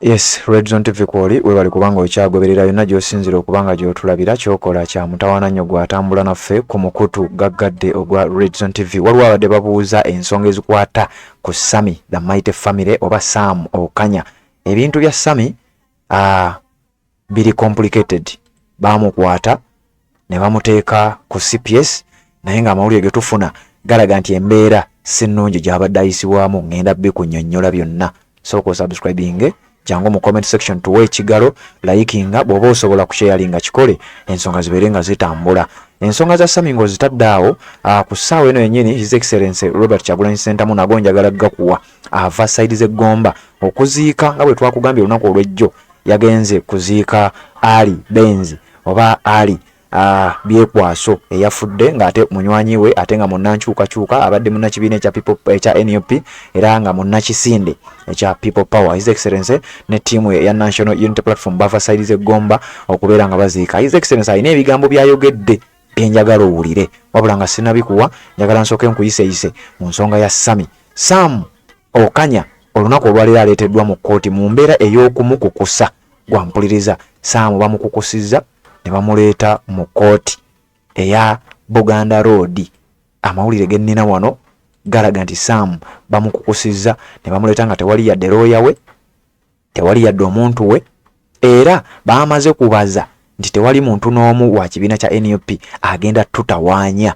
Yes, Red Zone TV kwoli webali kubanga okyagoberera yonna gy'osinzira okuba nga gy'otulabira ky'okola kya mutawaana nnyo gw'atambula naffe ku mukutu gaggadde ogwa Red Zone TV. Waliwo abadde babuuza ensonga ezikwata ku Sammy the Mighty Family oba Sam Okanya. Ebintu bya Sammy biri complicated. Baamukwata ne bamuteeka ku CPS naye ng'amawulire ge tufuna galaga nti embeera si nnungi gy'abadde ayisibwamu. Ngenda bikunnyonnyola byonna. Sooka osubscribinge, jangu mu comment section tuwe ekigalo, likinga bw'oba osobola kusharinga kikole, ensonga zibeere nga zitambula. Ensonga za Sammy ng'ozitadde awo, ku ssaawa eno yennyini His Excellency Robert Kyagulanyi Ssentamu nago njagala gakuwa ava side z'eggomba okuziika nga bwe twakugambye olunaku olw'ejjo yagenze kuziika Ali Benzi oba Ali Byekwaso eyafudde ng'ate munywanyi we ate nga munnankyukakyuka abadde munnakibiina ekya People ekya NUP era nga munnakisinde ekya People Power. His Excellency ne ttiimu eya National Unity Platform bava side z'eggomba okubeera nga baziika. His Excellency alina ebigambo by'ayogedde byenjagala owulire, wabula nga sinnabikuwa njagala nsooke nkuyiseyise mu nsonga ya Sammy. Sam Okanya olunaku olwaleero aleeteddwa mu kkooti mu mbeera ey'okumukukusa. Gwampuliriza, Sam bamukukusizza ne bamuleeta mu kkooti eya Buganda Road. Amawulire ge nnina wano galaga nti Sam bamukukusizza ne bamuleeta nga tewali yadde looya we, tewali yadde omuntu we, era baamaze kubaza nti tewali muntu n'omu wa kibiina kya NUP agenda tutawaanya.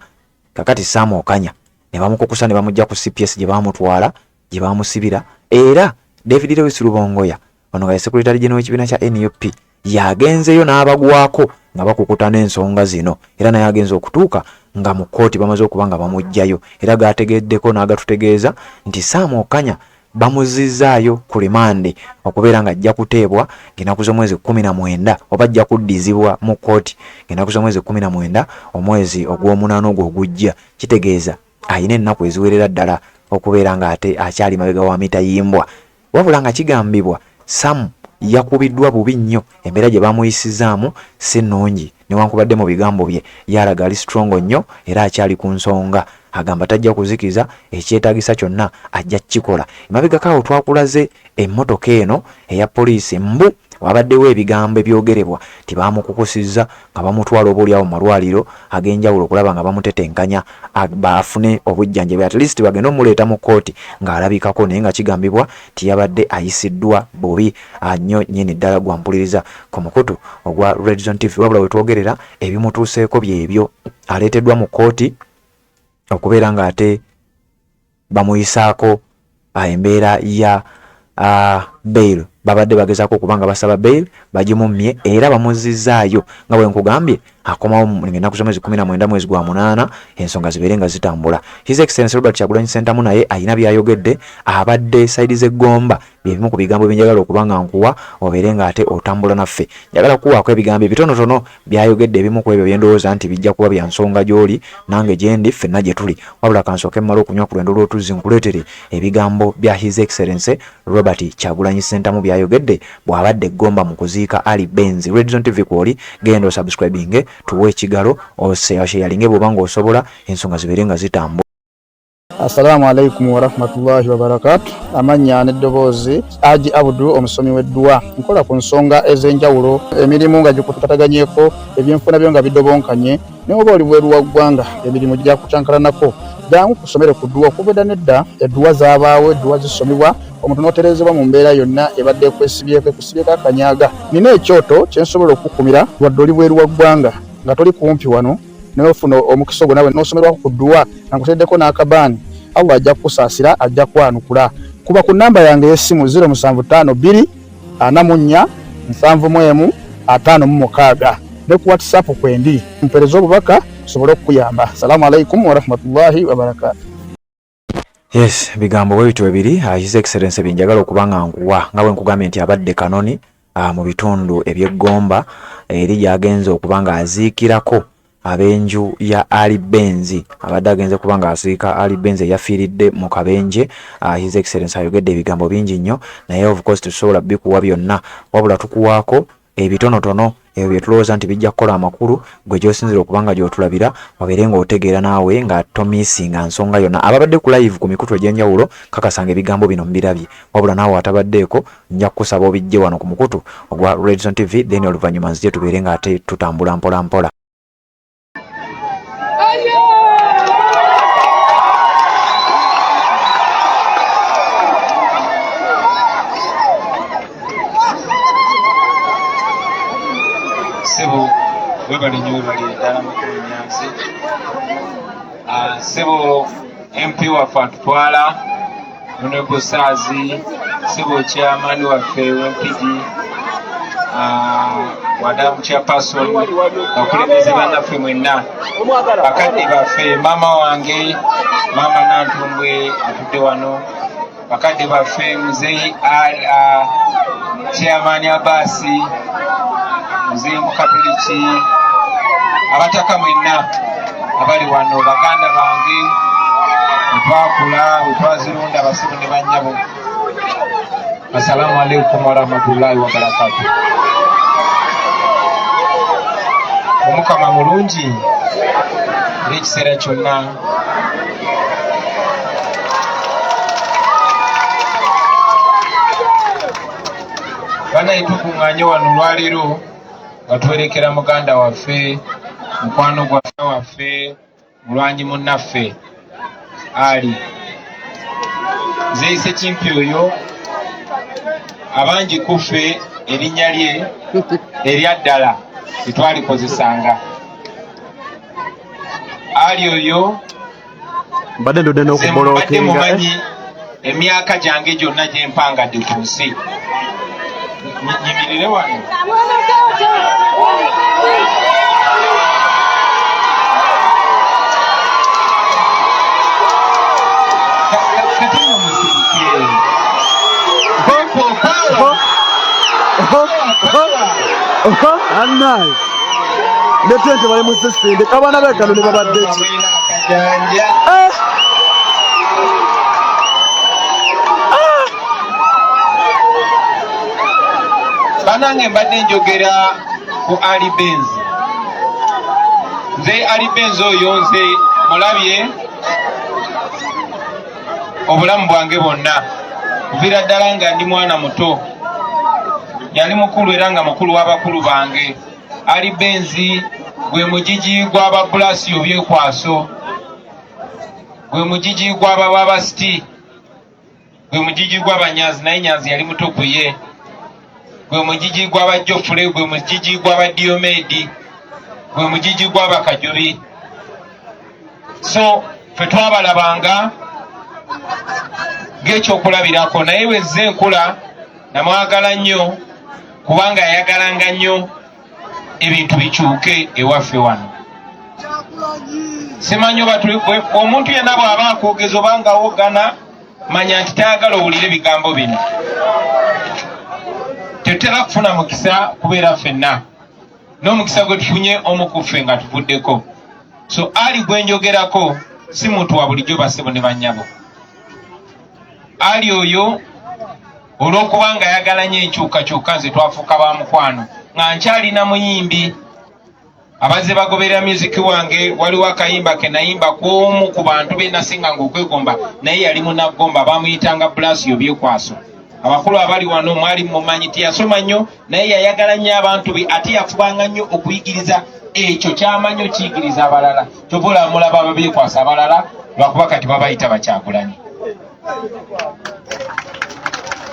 Kakati Sam Okanya ne bamukukusa ne bamujja ku CPS gye baamutwala gye baamusibira, era David Lewis Rubongoya ono nga ye Secretary General w'ekibiina kya NUP yagenzeyo n'abagwako nga bakukuta n'ensonga zino, era naye agenze okutuuka nga mu kkooti bamaze okuba nga bamuggyayo, era gaategeddeko n'agatutegeeza nti Sam Okanya bamuzizzaayo ku rimande okubeera nga ajja kuteebwa ng'ennaku z'omwezi 19 oba ajja kuddizibwa mu kkooti ng'ennaku z'omwezi 19 omwezi ogw'omunaana ogwo ogujja. Kitegeeza alina ennaku eziwerera ddala okubeera ng'ate akyali mabega wa mitayimbwa. Wabula nga kigambibwa Sam yakubiddwa bubi nnyo, embeera gye bamuyisizaamu si nnungi newankubadde mu bigambo bye yalaga ali strong nnyo era akyali ku nsonga, agamba tajja kuzikiza, ekyetaagisa kyonna ajja kukikola. Emabegako awo twakulaze emmotoka eno eya poliisi mbu wabaddewo ebigambo ebyogerebwa nti baamukukusizza nga bamutwala oba oliawo mu malwaliro ag'enjawulo okulaba nga bamutetenkanya baafune obujjanjabi, at least bagende omuleeta mu kkooti ng'alabikako, naye nga kigambibwa nti yabadde ayisiddwa bubi nnyo nnyini ddala. Gwampuliriza ku mukutu ogwa Red Zone TV, wabula we twogerera ebimutuuseeko byebyo, aleeteddwa mu kkooti okubeera ng'ate bamuyisaako embeera ya bail. Babadde bagezaako okuba nga basaba bail bagimummye era bamuzizzaayo nga bwe nkugambye akomawo ng'ennaku z'omwezi 19 mwezi gwa munaana ensonga zibeere nga zitambula. His Excellency Robert Kyagulanyi Ssentamu naye alina by'ayogedde abadde side z'eggomba, byebimu ku bigambo bye njagala okuba nga nkuwa obeere ng'ate otambula naffe. Njagala kukuwaako ebigambo ebitonotono by'ayogedde, ebimu ku ebyo bye ndowooza nti bijja kuba bya nsonga gy'oli nange gye ndi ffenna gye tuli. Wabula kansooke mmale okunywa ku lwendo lw'otuzzi nkuleetere ebigambo bya His Excellency Robert Kyagulanyi Ssentamu by'ayogedde bw'abadde Gomba mu kuziika Ali Benz. Red Zone TV kwoli, genda osubscribinge, tuwe ekigalo, osharinge bw'oba ng'osobola, ensonga zibeere nga zitambula. Assalamu alaikum warahmatullahi wabarakatu. Amannya n'eddoboozi Aji Abudu, omusomi w'edduwa. Nkola ku nsonga ez'enjawulo, emirimu nga gikutataganyeko, ebyenfuna byo nga bidobonkanye, naye oba oli bweru wa ggwanga emirimu gyakucankalanako, jangu kusomere ku dduwa. Okuva edda n'edda edduwa zaabaawo, edduwa zisomibwa omuntu n'otereezebwa mu mbeera yonna ebadde ekwesibyeko ekusibyeko akanyaga. Nina ekyoto kye nsobola okukukumira wadde oli bweru wa ggwanga nga toli kumpi wano, naye ofuna omukisa ogwo nawe n'osomerwako ku dduwa nga nkuteddeko n'akabaani. Allah ajja kukusaasira, ajja kwanukula. Kuba ku nnamba yange ey'essimu 0752 44 71 56 ne ku WhatsApp kwendi, mpeereza obubaka nsobole okukuyamba. Assalamu alaikum warahmatullahi wabarakatu. Yes, bigambo bwe bityo biri His Excellency bye njagala okuba nga nkuwa nga bwe nkugambye nti abadde Kanoni mu bitundu eby'eggomba eri gy'agenze okuba ng'aziikirako ab'enju ya Ali Benzi. Abadde agenze kuba ng'aziika Ali Benzi eyafiiridde mu kabenje. His Excellency ayogedde ebigambo bingi nnyo, naye of course tetusobola bikuwa byonna, wabula tukuwaako ebitonotono. Ebyo bye tulowooza nti bijja kukola amakulu gwe gy'osinzira okuba nga gy'otulabira obeere ng'otegeera naawe nga tomiisinga nsonga yonna. Ababadde ku live ku mikutu egy'enjawulo kakasa nga ebigambo bino mubirabye, wabula naawe atabaddeeko nja kukusaba obijje wano ku mukutu ogwa Redson TV then oluvannyuma nzije tubeere ng'ate tutambula mpola mpola. Sebo webale nyo webale ddala mukulu Nyanzi. Ah, sebo MP waffe atutwala Honorable Saazi, sebo chairman waffe w'Empigi, ah, wadamu chairperson, bakulembeze bannaffe mwenna, bakadde baffe, maama wange maama Nantumbwe atudde wano, bakadde baffe muzeeyi chairman Abasi, muzeeyi Mukatuliki, abataka mwenna abali wano, baganda bange bwetwakula bwetwazirunda, abasibu ne bannyabo, assalamu alaikum warahmatullahi wabarakatu. Omukama mulungi era ekiseera kyonna. Banaye tukuŋŋaanye wano olwaleero nga tuwerekera muganda waffe, mukwano gwaffe waffe, mulwanyi munnaffe Ali Nzeyi Ssekimpi. Oyo abangi ku ffe erinnya lye erya ddala tetwalikozesanga. Ali oyo mbadde ndudde n'okubulookinga. Mumanyi emyaka gyange gyonna gye mpangadde ku nsi, nyimirire wano. Kati nno musirike. People power! Annaye ne tente bali mu zisindika abaana b'ekano ne babadde ki? Eh! Banange, mbadde njogera ku Ali Benz. Nze Ali Benz oyo nze mulabye obulamu bwange bwonna kuviira ddala nga ndi mwana muto. Yali mukulu era nga mukulu w'abakulu bange. Ali Benz gwe mugigi gw'ababulasiyo byekwaso, gwe mugigi gw'abababasiti, gwe mugigi gw'abanyanzi, naye Nyanzi yali muto ku ye, gwe mugigi gw'abajofule, gwe mugigi gw'abadiomedi, gwe mugigi gw'abakajubi. So ffe twabalabanga ng'ekyokulabirako, naye bwezze nkula namwagala nnyo kubanga yayagalanga nnyo ebintu bikyuke ewaffe wano. Simanyi oba omuntu yenna bw'aba akwogeza oba nga wogana, manya nti tayagala owulire ebigambo bino. Tetutera kufuna mukisa kubeera ffenna n'omukisa gwe tufunye omu ku ffe nga tuvuddeko. So Ali gwe njogerako si muntu wa bulijjo, basebo ne bannyabo. Ali oyo olw'okuba nga ayagala nnyo enkyukakyuka, nze twafuuka ba mukwano nga nkyalina muyimbi. Abazze bagoberera music wange, waliwo akayimba ke nayimba ku omu ku bantu be nasinganga okwegomba, naye yali munaggomba, bamuyitanga Blasio Byekwaso. Abakulu abali wano mwali mumanyi, teyasoma nnyo naye yayagala nnyo abantu be, ate yafubanga nnyo okuyigiriza ekyo kyamanyi okiyigiriza abalala. Kyova olaba mulaba ababyekwasa abalala lwakuba kati babayita bakyagulanyi.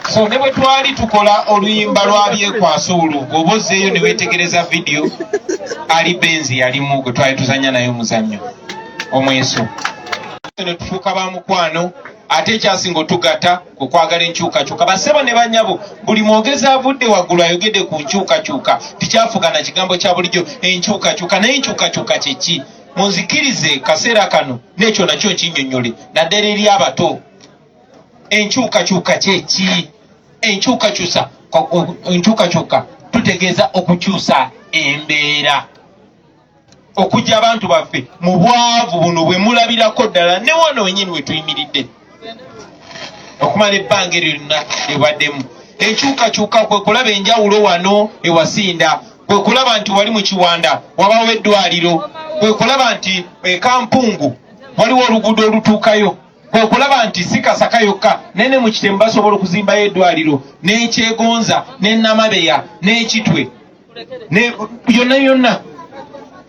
So ne bwe twali tukola oluyimba lwa Byekwasa olwo, bw'oba ozzeeyo ne weetegereza vidiyo, Ali Benzi yalimu gwe twali tuzannya naye omuzannyo omweso, ne tufuuka ba mukwano. Ate ekyasinga otugatta kwe kwagala enkyukakyuka. Basebo ne bannyabo, buli mwogezi avudde waggulu ayogedde ku nkyukakyuka. Tikyafuuka na kigambo kya bulijjo enkyukakyuka, naye enkyukakyuka kye ki? Munzikirize kaseera kano n'ekyo nakyo nkinnyonnyole, naddala eri abato. Enkyukakyuka kye ki? Enkyukakyuka tutegeeza okukyusa embeera, okujja abantu baffe mu bwavu buno bwe mulabirako ddala ne wano wenyini we tuyimiridde okumala ebbanga eryo lyonna libaddemu. Enkyukakyuka kwe kulaba enjawulo wano ewasinda. Kwe kulaba nti wali mu Kiwanda wabawo eddwaliro. Kwe kulaba nti e Kampungu waliwo oluguudo olutuukayo. Kwe kulaba nti si Kasaka yokka naye ne mu Kitemu basobola okuzimbayo eddwaliro, n'e Kyegonza, n'e Namabeya, n'e Kitwe, ne yonna yonna.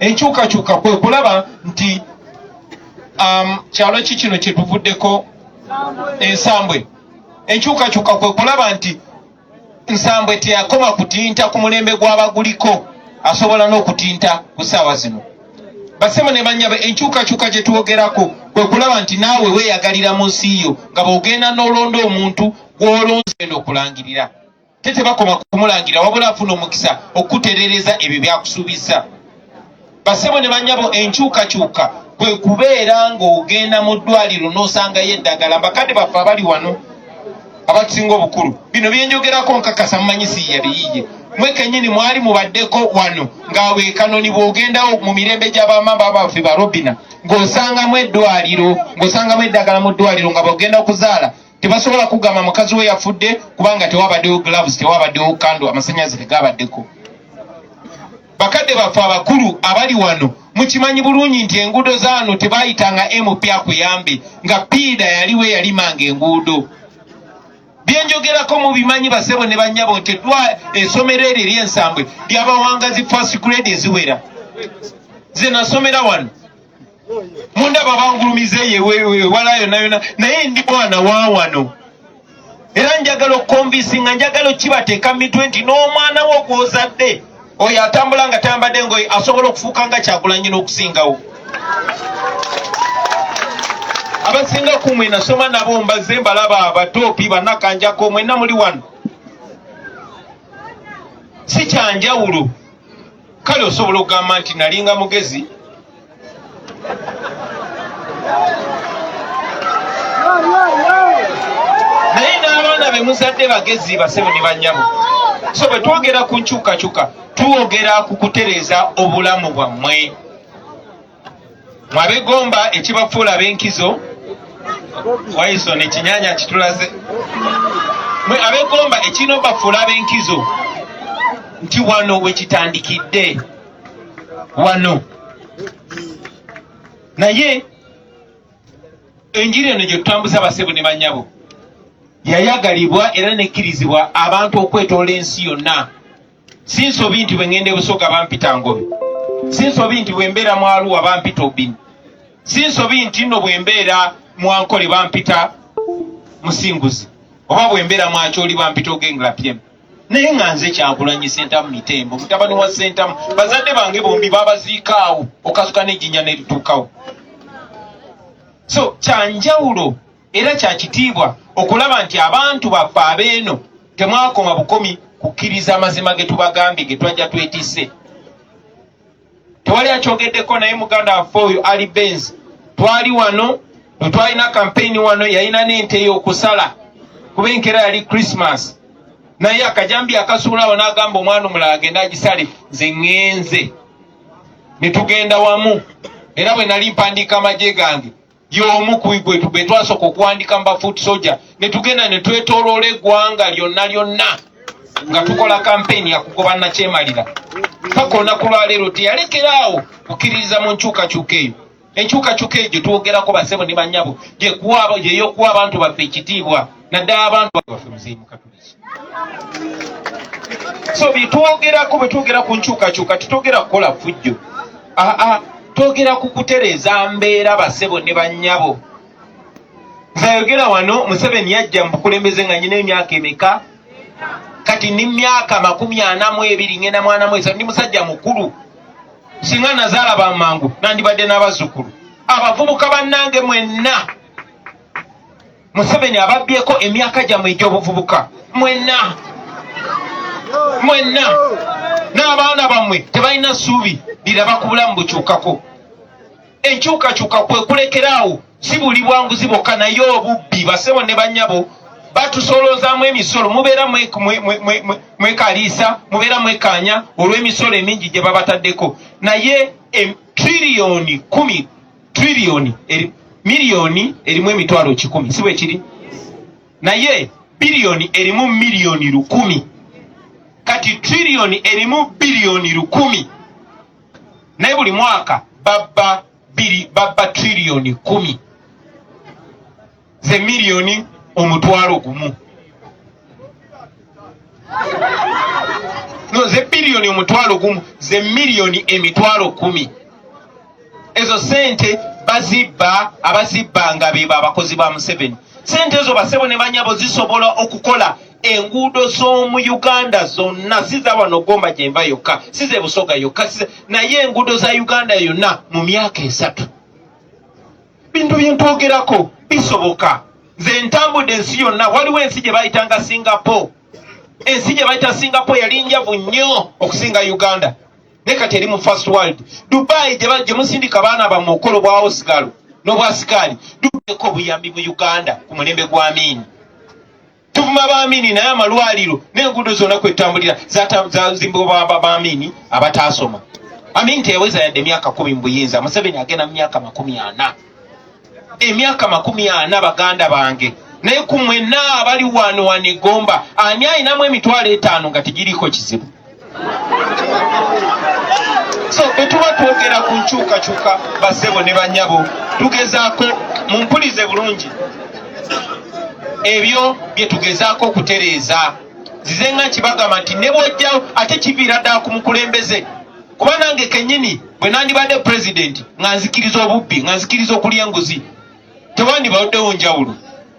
Enkyukakyuka kwe kulaba nti kyalo ki kino kye tuvuddeko, Ensambwe. Enkyukakyuka kwe kulaba nti Nsambwe teyakoma kutinta ku mulembe gw'abaguliko, asobola n'okutinta ku ssaawa zino. Basebo ne bannyabo, enkyukakyuka gye twogerako kwe kulaba nti naawe weeyagalira mu nsi yo nga bw'ogenda n'olonda omuntu gw'olonze genda okulangirira. Te tebakoma kumulangira, wabula afuna omukisa okukuterereza ebyo byakusuubizza. Basebo ne bannyabo, enkyukakyuka kwe kubeera ng'ogenda mu ddwaliro n'osangayo eddagala. Bakadde baffe abali wano abatusinga obukulu, bino byenjogerako nkakasa mumanyi siyiya biyiye. Mwe kennyini mwali mubaddeko wano ng'awo e Kanoni bw'ogendawo mu mirembe gy'abamaama baffe ba Robina, ng'osangamu eddwaliro, ng'osangamu eddagala mu ddwaliro, nga bw'ogenda okuzaala tebasobola kugamba mukazi we yafudde kubanga tewabaddewo gloves, tewabaddewo kando, amasannyalaze tegabaddeko. Bakadde baffe abakulu abali wano mukimanyi bulungi nti enguudo zaano tebayitanga MP akuyambe, nga piida yaliwo eyalimanga enguudo. Byenjogerako mubimanyi basebo ne bannyabo nti essomero eryo ery'Ensambwe lyabawangazi first grade eziwera. Nze nasomera wano, mundaba bangulumiza eyo ewala yonna yonna, naye ndi mwana wa wano era njagala okuconvincinga, njagala okibateeka mu mitwe nti n'omwana wo gw'ozadde oyo atambula nga tayambadde ngoye asobola okufuuka nga Kyagulanyi n'okusingawo. Abasinga ku mwe nasoma nabo, mbaze mbalaba, abatoopi bannakanjako mwenna muli wano, si kyanjawulo. Kale osobola okugamba nti nalinga mugezi, naye n'abaana be muzadde bagezi, basebo ne bannyabo. So bwe twogera ku nkyukakyuka, twogera ku kutereeza obulamu bwammwe. Mwabegomba ekibafuula ab'enkizo, Waison ekinyanya kitulaze mwe abegomba ekirina obafuula ab'enkizo nti wano wekitandikidde wano. Naye enjiri eno gye tutambuza, basebo ne bannyabo, yayagalibwa era nekkirizibwa abantu okwetoola ensi yonna. Si nsobi nti bwe ŋŋenda e Busoga bampita Ngobe, si nsobi nti bwe mbeera mu Arua bampita Obini, si nsobi nti nno bwe mbeera mu Ankole bampita Musinguzi, oba bwe mbeera mu Acholi bampita Ogenglapyem. Naye nga nze Kyagulanyi Sentamu Mitembo, mutabani wa Sentamu, bazadde bange bombi babaziikaawo okasuka n'ejjinja n'erituukawo. So kyanjawulo era kya kitiibwa okulaba nti abantu baffe abeeno temwakoma bukomi kukkiriza amazima ge tubagambye, ge twajja twetisse. Tewali akyogeddeko, naye muganda waffe oyo Ali Benz, twali wano bwe twalina kampeyini wano, yalina n'ente ey'okusala kuba enkeera yali Christmas, naye akajambi akasuulawo n'agamba omwana omulala agenda agisale, nze ŋŋenze. Ne tugenda wamu, era bwe nali mpandiika amagye gange, y'omu ku gwe bwe twasooka okuwandika mu ba foot soldier, ne tugenda ne twetooloola eggwanga lyonna lyonna nga tukola kampeyini yakugoba nakyemalira. Paka olunaku lwaleero teyalekeraawo kukkiririza mu nkyukakyuka eyo. Enkyukakyuka eyo gye twogerako, basebo ne bannyabo, gyey'okuwa abantu baffe ekitiibwa, naddala abantu baffe muzeeyi mukatuliki. So byetwogerako, bwe twogera ku nkyukakyuka, tetwogera kukola ffujjo, aa, twogera ku kutereeza mbeera, basebo ne bannyabo. Nze ayogera wano, Museveni yajja mu bukulembeze nga nyina emyaka emeka? Kati ni myaka 42, ngenda mwana mwesa, ndi musajja mukulu. Singa nazaala bamangu nandibadde n'abazzukulu. Abavubuka bannange mwenna, Museveni ababbyeko emyaka gyammwe egy'obuvubuka mwenna mwenna, n'abaana bammwe tebalina ssuubi liraba ku bulamu bukyukako. Enkyukakyuka kwe kulekeraawo si buli bwanguzi bwokka, naye obubbi. Basebo ne bannyabo, batusolozaamu emisolo, mubeera mwekaliisa, mubeera mwekkaanya olw'emisolo emingi gye babataddeko, naye triliyoni 10, triliyoni miliyoni erimu 100,000, si bwe kiri? Naye biliyoni erimu 1,000,000. Kati Kati triliyoni erimu biliyoni 1000, naye buli mwaka babba biri babba triliyoni 10 ze miliyoni 10,000. No, ze biliyoni 10,000 ze miliyoni 10,000. Ezo sente bazibba, abazibba nga beba abakozi ba Museveni. Sente ezo basebo ne banyabo zisobola okukola enguudo z'omu Uganda zonna, si za wano Gomba gye nva yokka, si ze Busoga yokka, naye enguudo za Uganda yonna mu myaka 3. Bintu bye ntwogerako bisoboka. Nze ntambudde ensi yonna. Waliwo ensi gye bayitanga Singapore. Ensi gye bayita Singapore yali njavu nnyo okusinga Uganda, naye kati eri mu first world. Dubai gye musindika baana bammwe okukola obwa osigalo n'obwasikaali, Dubaiko obuyambi mu Uganda ku mulembe gwa Amini. Tuvuma ba Amini, naye amalwaliro n'enguudo zonna kwetambulira zazimbibwa ba Amini abataasoma. Amini teyaweza yadde emyaka 10 mu buyinza. Museveni agenda mu myaka 40, emyaka 40, baganda bange. Naye ku mwenna abali wano wano egomba, ani ayinamu 50,000 nga tegiriiko kizibu? So bwe tuba twogera ku nkyukakyuka, bassebo ne bannyabo, tugezaako, mumpulize bulungi, ebyo bye tugezaako okutereeza. Nzize nga nkibagamba nti ne bw'ojjawo ate kiviira ddala ku mukulembeze, kuba nange kennyini bwe nandibadde pulezidenti nga nzikiriza obubbi, nga nzikiriza okulya enguzi, tewandibaddewo njawulo.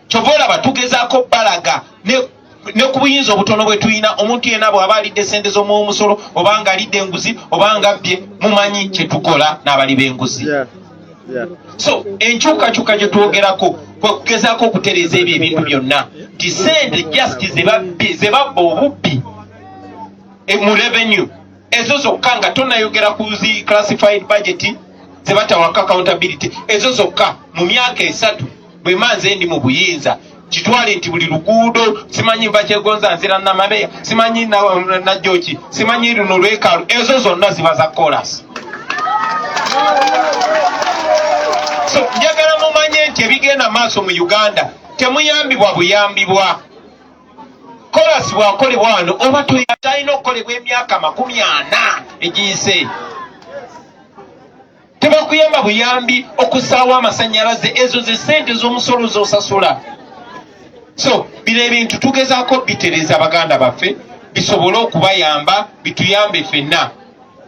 Kyova olaba tugezaako balaga ne ku buyinza obutono bwe tulina, omuntu yenna bw'aba alidde sente z'omuwomusolo, oba nga alidde enguzi, oba nga abbye, mumanyi kye tukola n'abali b'enguzi. So enkyukakyuka gye twogerako kwe kugezaako okutereeza ebyo ebintu byonna, nti sente just ze babba obubbi mu revenue, ezo zokka, nga tonayogera ku zi classified budget ze batawaka accountability, ezo zokka mu myaka 3 bwe manze ndi mu buyinza, kitwale nti buli luguudo, simanyi nva Kyegonza nzira Namabeya, simanyi Najjoki, simanyi luno lwekaalu, ezo zonna ziba za kolas. So njagala mumanye nti ebigenda maaso mu Uganda temuyambibwa buyambibwa. Kolas bwakolebwa wano oba talina okukolebwa emyaka 40 egiyise. Tebakuyamba buyambi okusaawo amasannyalaze, ezo ze sente z'omusolo z'osasula. So bino ebintu tugezaako bitereeza, baganda baffe, bisobole okubayamba, bituyambe ffenna.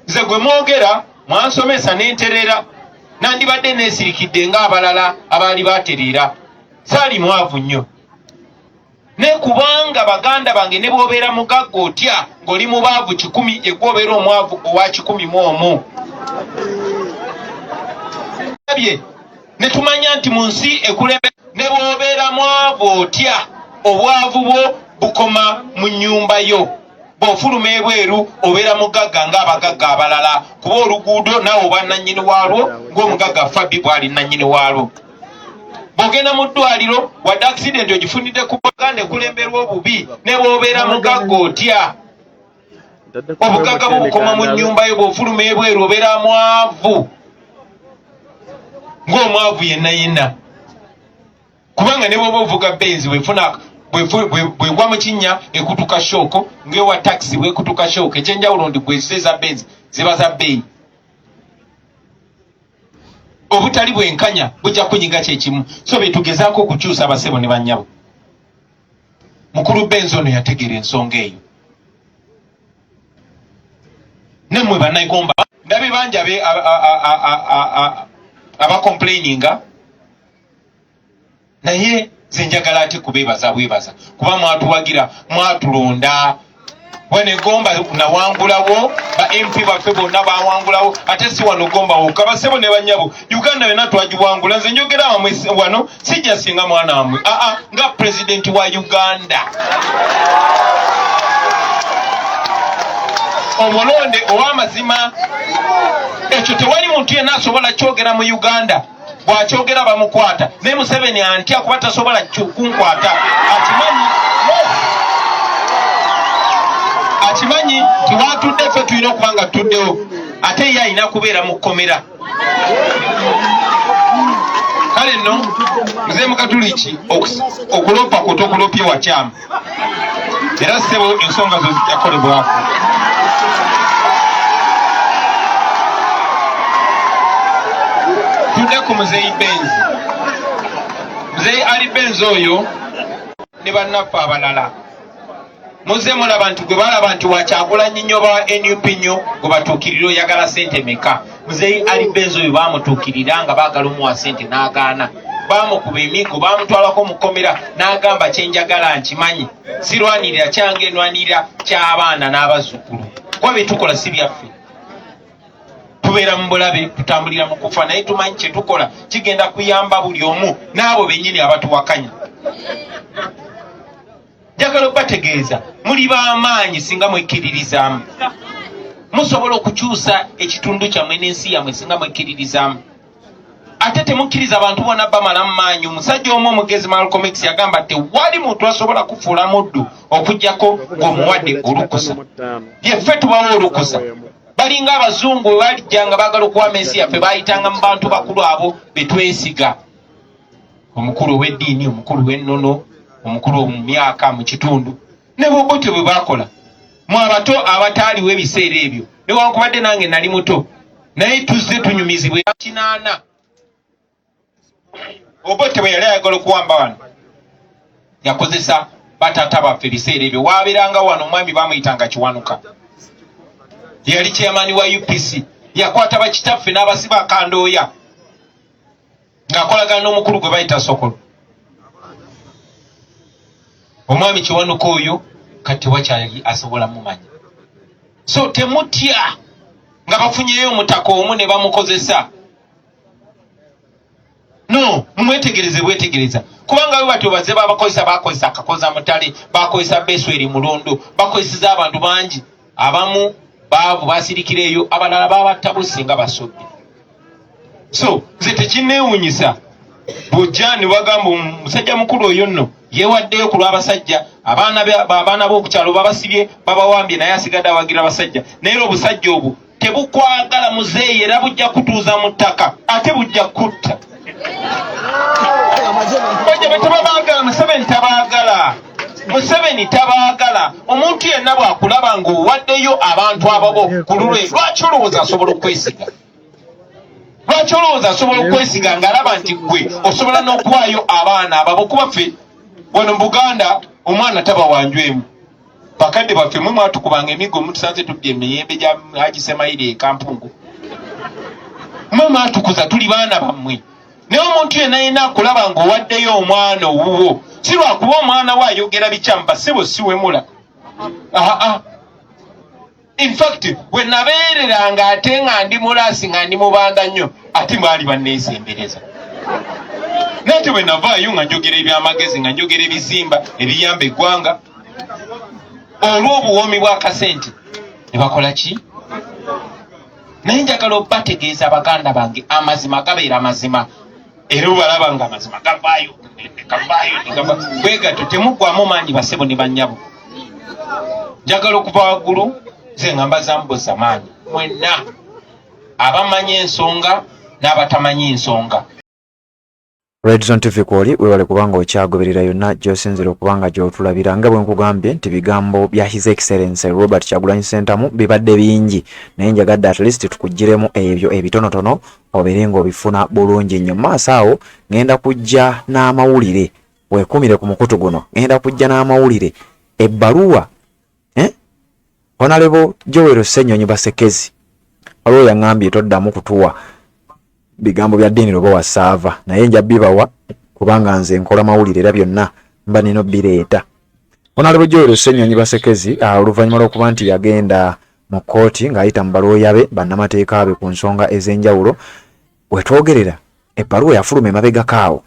Nze gwe mwogera mwansomesa n'enterera, nandibadde neesirikidde ng'abalala abaali batereera. Saali mwavu nnyo, naye kubanga baganda bange, ne bw'obeera mugagga otya ng'oli mubaavu 100, egwe obeera omwavu owa 101. Bye ne tumanya nti mu nsi ekulembe, ne bw'obeera mwavu otya, obwavu bwo bukoma mu nnyumba yo. Bw'ofuluma ebweru obeera mugagga ng'abagagga abalala, kuba oluguudo naawe oba nannyini waalwo ng'omugagga Fabi bw'ali nannyini waalwo. Bw'ogenda mu ddwaliro, wadde accident ogifunidde ku Baganda ekulemberwa obubi, ne bw'obeera mugagga otya, obugagga bwo bukoma mu nnyumba yo. Bw'ofuluma ebweru obeera mwavu ng'omwavu yenna yenna, kubanga ne bw'oba ovuga Benz, bwefuna bwegwa mu kinnya ekutuka shock ng'ewa taxi bwekutuka shock. Ekyenjawulo ndi gwezise eza Benz ziba za bbeeyi. Obutali bwenkanya bujja kunyiga kyekimu. So betugezaako okukyusa, abasebo ne bannyabo. Mukulu Benz ono yategeera ensonga eyo. Nemmwe bannayigomba, ndabye bangi abacomplaininga, naye nze njagala ate kubeebaza bwebaza kuba mwatuwagira, mwatulonda. Bwenegomba nawangulawo, ba MP baffe bonna bawangulawo, ate si wano Gomba wokka, basebo ne bannyabo, Uganda yonna twagiwangula. Nze njogera wamwe wano, sijja singa mwana wamwe, aa, nga pulezidenti wa Uganda omulonde ow'amazima. Ekyo tewali muntu yenna asobola kyogera mu Uganda. Bw'akyogera bamukwata. Naye Museveni antya kuba tasobola kunkwata. Akimanyi, yes. Akimanyi nti watudde ffe tulina okuba nga tutuddewo, ate ye alina kubeera mu kkomera. Kale nno muzeemu Katuliki, okulopa kwo tokulopye wakyamu. Era ssebo ensonga zo zijja kukolebwako. Tudde ku Muzeeyi Benzi. Muzeeyi Ali Benzi oyo ne bannaffe abalala muzze mulaba nti gwe balaba nti wakyagulanyi nnyo ba nup nnyo gwe batuukirira oyagala sente meka. Muzeeyi Ali Benzi oyo bamutuukirira nga baagala omuwa sente n'agaana, bamukuba emiggo, bamutwalako mu kkomera n'agamba kyenjagala nkimanyi, sirwanirira kyange, nwanirira ky'abaana n'abazzukulu, kuba bye tukola si byaffe. Tubeera mu bulabe, tutambulira mu kufa, naye tumanyi kye tukola kigenda kuyamba buli omu n'abo bennyini abatuwakanya. Njagala okubategeeza muli b'amaanyi singa mwekkiririzaamu. Musobola okukyusa ekitundu kyammwe n'ensi yammwe singa mwekkiririzaamu. Ate temukkiriza bantu bonna bamala mu maanyi. Omusajja omu omugezi Malcolm X yagamba tewali muntu asobola kufuula muddu okuggyako ng'omuwadde olukusa. Yeffe tubawa olukusa. Balinga abazungu bwe balijjanga baagala okuwamba ensi yaffe, baayitanga mu bantu bakulu abo be twesiga, omukulu ow'eddiini, omukulu w'ennono, omukulu mu myaka mu kitundu. Ne Bobote bwe baakola mu abato abataaliwo ebiseera ebyo, newankubadde nange nali muto, naye tuzze tunyumizibwa 80. Obote bwe yali ayagala okuwamba wano yakozesa bataata baffe. Ebiseera ebyo waabeeranga wano omwami bamuyitanga Kiwanuka, yali chairman wa UPC, yakwata bakitaffe n'abasiba akandooya ng'akolagana n'omukulu gwe bayita Sokolo. Omwami Kiwanuka oyo kati wakyali asobola mumanya. So temutya nga bafunyeyo omutaka omu ne bamukozesa. No, mumwetegereze bwetegereza, kubanga we batyo bazze babakozesa. Bakozesa Akakoza Mutale, bakozesa Besweri Mulondo, bakozeseza abantu bangi. Abamu baavu basirikira eyo, abalala babatta busi nga basobbi. So nze tekinneewunyisa bw'ojja ne bagamba omusajja mukulu oyo nno yeewaddeyo ku lw'abasajja, abaana b'oku kyalo babasibye, babawambye, naye asigadde awagira abasajja. Naye era obusajja obwo tebukwagala muzeeyi, era bujja kutuuza mu ttaka ate bujja kutta. Bajja be tebabaagala. Museveni tabaagala, Museveni tabaagala. Omuntu yenna bw'akulaba ng'owaddeyo abantu ababo ku lulwe, lwaki olowooza asobola okwesiga? Lwaki olowooza asobola okwesiga ng'alaba nti ggwe osobola n'okuwaayo abaana ababo? Kuba ffe wano mu Buganda omwana taba wanju emu. Bakadde baffe mwe mwatukubanga emiggo, mutusanze tubbye emiyembe gya Haji Semayiri e Kampungu. Mwe mwatukuza, tuli baana bammwe. Naye omuntu yenna yenna akulaba ng'owaddeyo omwana owuwo, si lwakuba omwana we ayogera bikyamu, basebo siwemula. Aa, in fact bwe nabeereranga ate nga ndi mulaasi, nga ndi mubanda nnyo, ate baali banneesembereza. Naye ate bwe navaayo nga njogera ebyamagezi, nga njogera ebizimba ebiyamba eggwanga, olw'obuwoomi bw'akasente ne bakola ki? Naye njagala obategeeza baganda bange, amazima gabeera mazima, era obalaba nga amazima gavaayo, gavaayo bwe gatyo. Temuggwamu maanyi basebo ne bannyabo. Njagala okuva waggulu nze nga mbazambuza maanyi mwenna abamanyi ensonga n'abatamanyi ensonga. Redzone TV kwoli, webale kubanga okyagoberera yonna gy'osinzira okubanga gy'otulabira. Nga bwe nkugambye nti bigambo bya His Excellency Robert Kyagulanyi Ssentamu bibadde bingi, naye njagadde at least tukugiremu ebyo ebitonotono obeere ng'obifuna bulungi nnyo. Maaso awo ngenda kujja n'amawulire, weekuumire ku mukutu guno, ngenda kujja n'amawulire, ebbaluwa, eh? Honorable Joel Ssenyonyi Basekezi, waliwo yaŋŋambye toddamu kutuwa bigambo bya ddiini oba wasaava, naye nja bibawa kubanga nze nkola mawulire era byonna mba nina obireeta. Honorable Joel Ssenyonyi Basekezi, oluvannyuma lw'okuba nti yagenda mu kkooti ng'ayita mu balooya be, bannamateeka be, ku nsonga ez'enjawulo, wetwogerera ebbaluwa yafuluma emabegako awo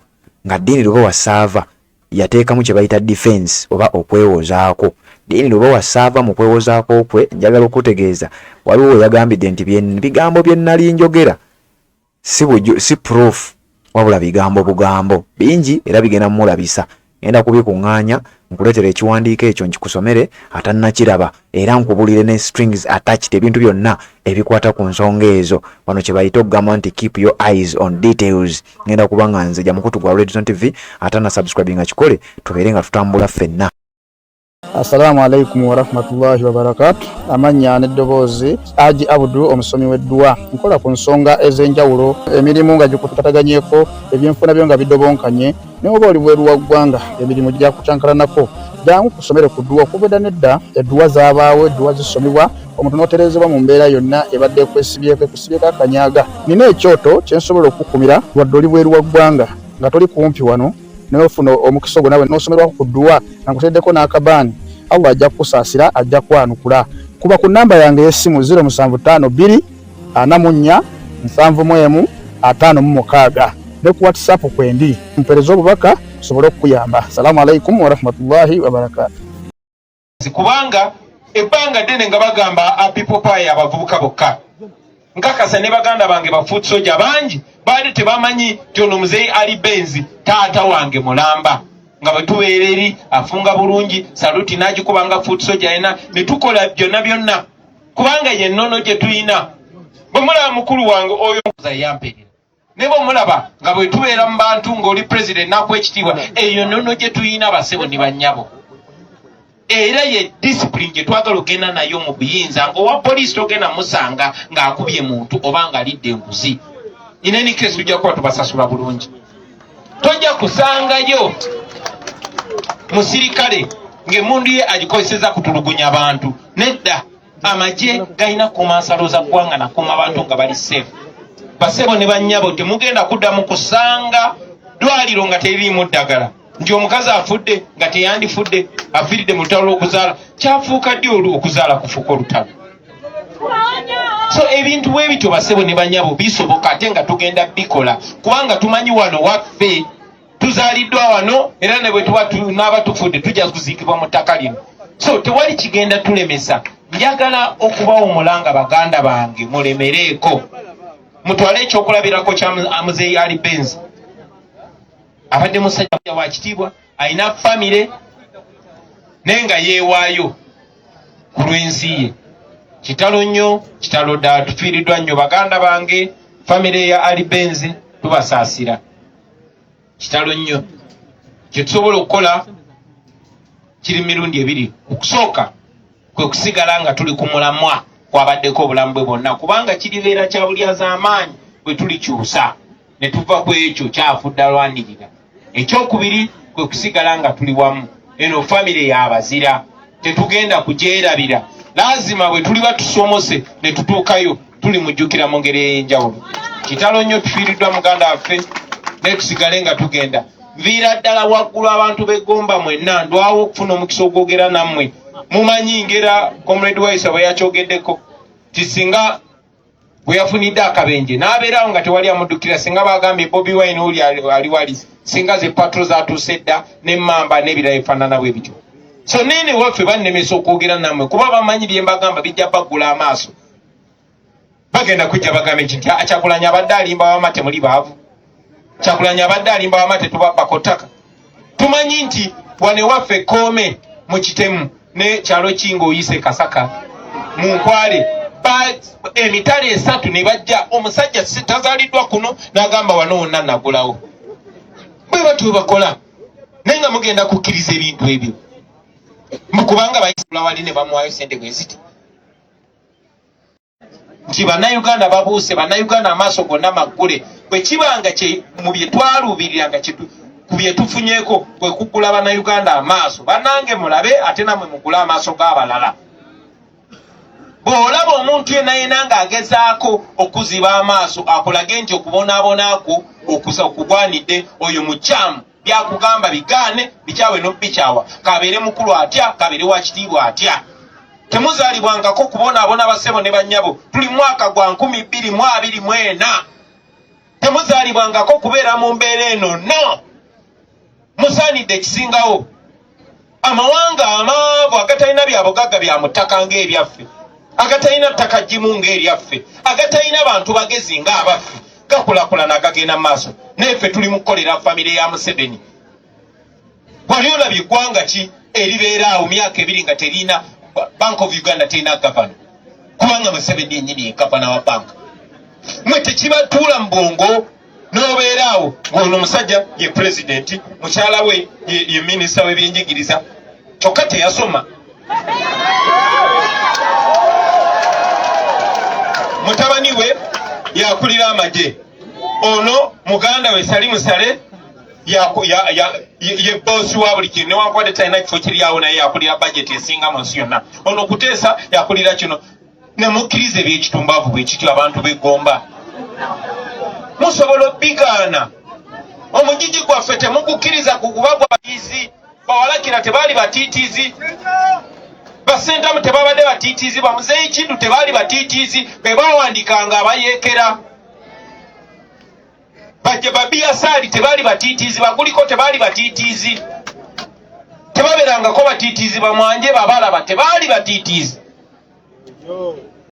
nga ddiini luba wasaava yateekamu kye bayita defense oba okwewozaako. Ddiini luba wasaava mu kwewozaako kwe, njagala okutegeeza waliwo we yagambidde nti bigambo bye nnali njogera si proof, wabula bigambo bugambo bingi, era bigenda mumulabisa. Ngenda kubikuŋŋaanya nkuleetera ekiwandiiko ekyo nkikusomere atannakiraba, era nkubulire ne strings attached, ebintu byonna ebikwata ku nsonga ezo. Wano kye bayita okugamba nti keep your eyes on details. Ngenda kuba nga nzija mukutu gwa Redzone TV, atanna subscribe nga kikole, tubeere nga tutambula ffenna. Assalamu alaikum warahmatullahi wabarakatu. Amannya n'eddoboozi Aji Abdu, omusomi w'edduwa. Nkola ku nsonga ez'enjawulo, emirimu nga gikutataganyeko, ebyenfuna byo nga bidobonkanye, ne oba oli bweru wa ggwanga, emirimu gyakucankalanako. Jangu kusomere ku dduwa. Okuva edda n'edda edduwa zaabaawo, edduwa zisomebwa omuntu n'otereezebwa mu mbeera yonna ebadde ekwesibyeko, ekusibyeko akanyaga. Nina ekyoto kye nsobola okukukumira wadde oli bweru wa ggwanga nga toli kumpi wano, naye ofuna omukisa ogwo nawe n'osomerwako ku dduwa nga nkuteddeko n'akabaani. Allah ajja kukusaasira, ajja kwanukula. Kuba ku nnamba yange ey'essimu 0752 44 71 56 ne ku WhatsApp kwendi, mpereze obubaka nsobole okukuyamba. Assalamu alaikum warahmatullahi wabarakatu. Kubanga ebbanga ddene nga bagamba a people power abavubuka bokka, nkakasa ne baganda bange ba foot soldier bangi baali tebamanyi nti ono muzeeyi Ali Benzi taata wange mulamba, nga bwe tubeera eri afunga bulungi saluti n'agikuba nga foot soldier yena ne tukola byonna byonna, kubanga ye nnono gye tulina. Bwe mulaba mukulu wange oyo yamperera, ne bwe mulaba nga bwe tubeera mu bantu ng'oli president n'akuwa ekitiibwa, eyo nnono gye tulina, basebo ne bannyabo, era ye discipline gye twagala ogenda nayo mu buyinza. Ng'owa poliisi togenda musanga ng'akubye muntu oba ng'alidde enguzi. In any case, tujja kuba tubasasula bulungi. Tojja kusangayo musirikale ng'emmundu ye agikozeseza kutulugunya bantu. Nedda, amagye galina kukuuma nsalo za ggwanga nakuuma abantu nga bali safe. Basebo ne bannyabo, temugenda kuddamu kusanga ddwaliro nga teririimu ddagala, nti omukazi afudde nga teyandifudde, afiiridde mu lutalo lw'okuzaala. Kyafuuka ddi olu okuzaala kufuuka olutalo? So ebintu bwe bityo, basebo ne banyabo, bisoboka ate nga tugenda bikola, kubanga tumanyi wano waffe, tuzaaliddwa wano, era ne bwe tuba tunaaba tufudde tujja kuziikibwa mu ttaka lino. So tewali kigenda tulemesa. Njagala okubawumula nga baganda bange mulemereeko, mutwale ekyokulabirako kya muzeeyi Ali Benzi. Abadde musajja wa kitiibwa, alina famire, naye nga yeewaayo ku lw'ensi ye. Kitalo nnyo, kitalo ddala, tufiiriddwa nnyo baganda bange. Famire ya Ali Benzi, tubasaasira. Kitalo nnyo. Kyetusobola okukola kiri mirundi ebiri. Okusooka kwe kusigala nga tuli ku mulamwa kwabaddeko obulamu bwe bwonna, kubanga kiribeera kya bulyazaamaanyi bwe tulikyusa ne tuva ku ekyo kyafudde alwanirira. Ekyokubiri kwe kusigala nga tuli wamu. Eno famire y'abazira, tetugenda kugyerabira. Laazima bwe tuliba tusomose ne tutuukayo, tulimujjukira mu ngeri ey'enjawulo. Kitalo nnyo, tufiiriddwa muganda waffe, naye tusigale nga tugenda. Nviira ddala waggulu abantu b'eggomba mwenna, ndwawo okufuna omukisa ogwogera nammwe. Mumanyi ngera Comrade Waisa bwe yakyogeddeko ti singa bwe yafunidde akabenje n'abeerawo nga tewali amuddukira, singa bagambye Bobi Wine oli ali wali, singa ze patrol zatuuse dda n'emmamba n'ebirala ebifaanana bwe bityo. So neene waffe bannemesa okwogera nammwe, kuba bamanyi bye mbagamba bijja baggula amaaso. Bagenda kujja bagambe nti Kyagulanyi abadde alimba, wama temuli baavu. Kyagulanyi abadde alimba, wama tetubabbako ttaka. Tumanyi nti wano ewaffe Koome mu Kitemu ne kyalo kinga oyise Kasaka mu Nkwale, emitala esatu ne bajja, omusajja tazaaliddwa kuno n'agamba wano wonna nagulawo. Bwe batyo bakola, naye nga mugenda kukkiriza ebintu ebyo mukubanga bayisula wali ne bamuwayo sente bwe ziti nti Bannayuganda babuuse, Bannayuganda amaaso gonna maggule. Bwe kiba nga mu bye twaluubirira nga ku bye tufunyeeko kwe kuggula Bannayuganda amaaso, bannange mulabe ate nammwe mugule amaaso g'abalala. Bw'olaba omuntu yenna yenna ng'agezaako okuziba amaaso akulage nti okubonaabona kwo okugwanidde, oyo mukyamu. Byakugamba bigaane, bikyawe n'obikyawa, kabeere mukulu atya, kabeere wa kitiibwa atya. Temuzaalibwangako kubonaabona, basebo ne bannyabo. Tuli mwaka gwa 2024. Temuzaalibwangako kubeera mu mbeera eno. No, musaanidde ekisingawo. Amawanga amaavu agatalina bya bugagga bya mu ttaka ng'ebyaffe, agatalina ttaka ggimu ng'eryaffe, agatalina bantu bagezi ng'abaffe, gakulakulana, agagenda mu maaso, naye ffe tuli mu kukolera famire ya Museveni. Wali olabye eggwanga ki eribeera awo myaka 2 nga terina Bank of Uganda, terina gavana, kubanga Museveni yennyini ye gavana wa banka? Mwe tekibatuula mu bwongo n'obeera awo ng'ono omusajja ye pulezidenti, mukyala we ye minisita w'ebyenjigiriza. Kyokka teyasoma. Mutabani we yakulira amagye. Ono muganda we Salimu Saleh ye boosi wa buli kintu, newankubadde talina kifo kiri awo, naye yakulira bajeti esinga mu nsi yonna. Ono Kuteesa yakulira kino. Ne mukkiriza eby'ekitumbaavu bwe kityo, abantu b'eggomba musobola obbigaana. Omugigi gwaffe temugukkiriza kuguba gwa bayizi. Bawalakira tebaali batiitiizi, basentamu tebabadde batiitiizi, bamuzeeyi Kindu tebaali batiitiizi, be bawandiikanga abayeekera. Bajje babiyasaali tebaali batiitiizi, baguliko tebaali batiitiizi, tebabeerangako batiitiizi, bamwanje babalaba tebaali batiitiizi.